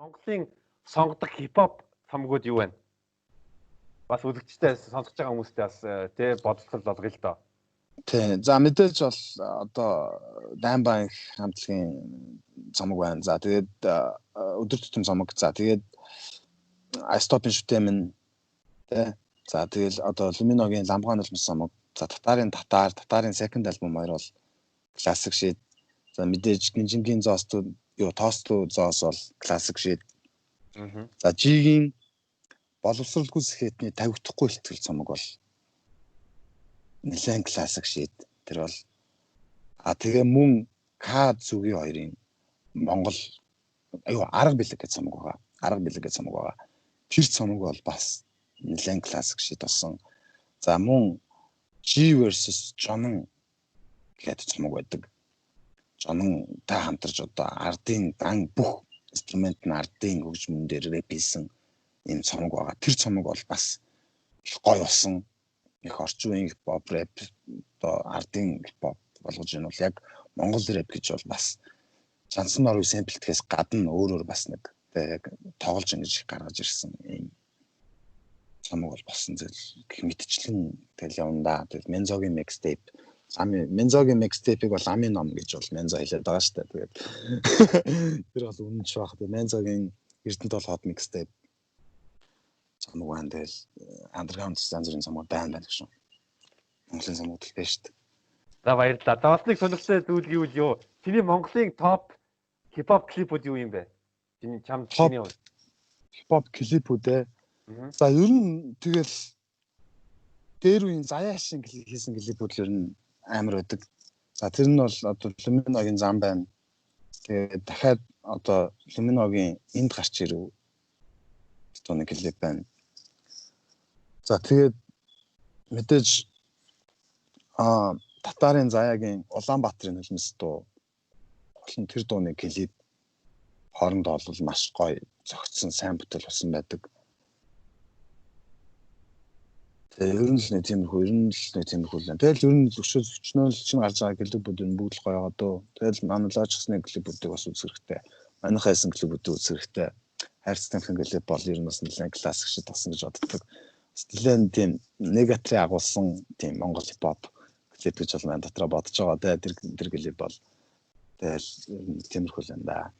Монголын сонгодог хипхоп цомгууд юу вэ? Бас үзэгчтэй сонсож байгаа хүмүүстэй бас тий бодлого болгоё л доо. Тий. За мэдээж бол одоо Даймбан хамтлагийн цомог байна. За тэгээд өдөр тутам цомог. За тэгээд Айстопын шүтэм нь тий. За тэгэл одоо Люминогийн Ламгаан нулимс цомог. За Татарын Татар, Татарын second album хоёр бол классик shit. За мэдээж Гинжингийн зоос юу Тоостлуу зоос бол классик shit. За Жигийн боловсралгүй сэхэтний тавигдахгүй ихтгэл цомог бол нэлээд классик shit. Тэр бол тэгээ мөн К зүгийн хоёрын Монгол аюу арга бэлэг гэж цомог байгаа. Арга бэлэг гэж цомог байгаа. Тэр цомог бол бас нэлээд классик shit болсон. За мөн G versus Жонон гэдэг цомог байдаг. Жонон та хамтарч одоо ардын дан бүх инструмент нь ардын хөгжмөн дээр рэп хийсэн ийм цомог байгаа. Тэр цомог бол бас их гоё болсон. Их орчин үеийн хипхоп рэп одоо ардын хипхоп болгож энэ бол яг Монгол рэп гэж бол бас Жансан норыг сэмплтгэхээс гадна өөрөөр бас нэг тэг яг тоглож ингэж гаргаж ирсэн ийм цомог бол болсон зүйл гэх мэтчлэн тэгэл явна да. Тэгэл Мензогийн mixtape Ами Мензогийн mixtape-ийг бол Ами ном гэж бол Мензо хэлээд байгаа шүү дээ. Тэгээд тэр бол үнэн ч байх. Тэгээд Мензогийн Эрдэнэт бол hot mixtape цомог байна. Тэгэл underground янз бүрийн цомог байна байна гэсэн. Монголын цомог л байна шүү дээ. За баярлалаа. За бас нэг сонирхолтой зүйл гэвэл юу? Чиний Монголын топ хипхоп клипүүд юу юм бэ? Чиний чам чиний хувьд хипхоп клипүүд ээ. За ер нь тэгэл дээр үеийн заяа шин хийсэн клипүүд л ер нь амар байдаг. За тэр нь бол одоо Люминогийн зам байна. Тэгээд дахиад одоо Люминогийн энд гарч ирэв. Одоо нэг клип байна. За тэгээд мэдээж Татарын Заяагийн Улаанбаатарын нулимс дуу болон тэр дууны клип хоорондоо бол маш гоё зөгцсөн сайн бүтээл болсон байдаг. Тэгээ ер нь л нэг тиймэрхүү, ер нь л нэг тиймэрхүү л. Тэгэл ер нь өшөө зөчнөө л чинь гарч байгаа клипүүд нь бүгд л гоё байгаа дөө. Тэгэл манай лоожсны клипүүдийг бас үзэх хэрэгтэй. Манайхаа хийсэн клипүүдийг үзэх хэрэгтэй. Хайрцаг тамхин клип бол ер нь бас нэлээд классик шиг болсон гэж боддог. Бас нэлээд тийм негатрын агуулсан тийм Монгол хипхоп клип гэж бол маань дотроо бодож байгаа. Тэгээ тэр клип бол тэгэл тиймэрхүү л юм да.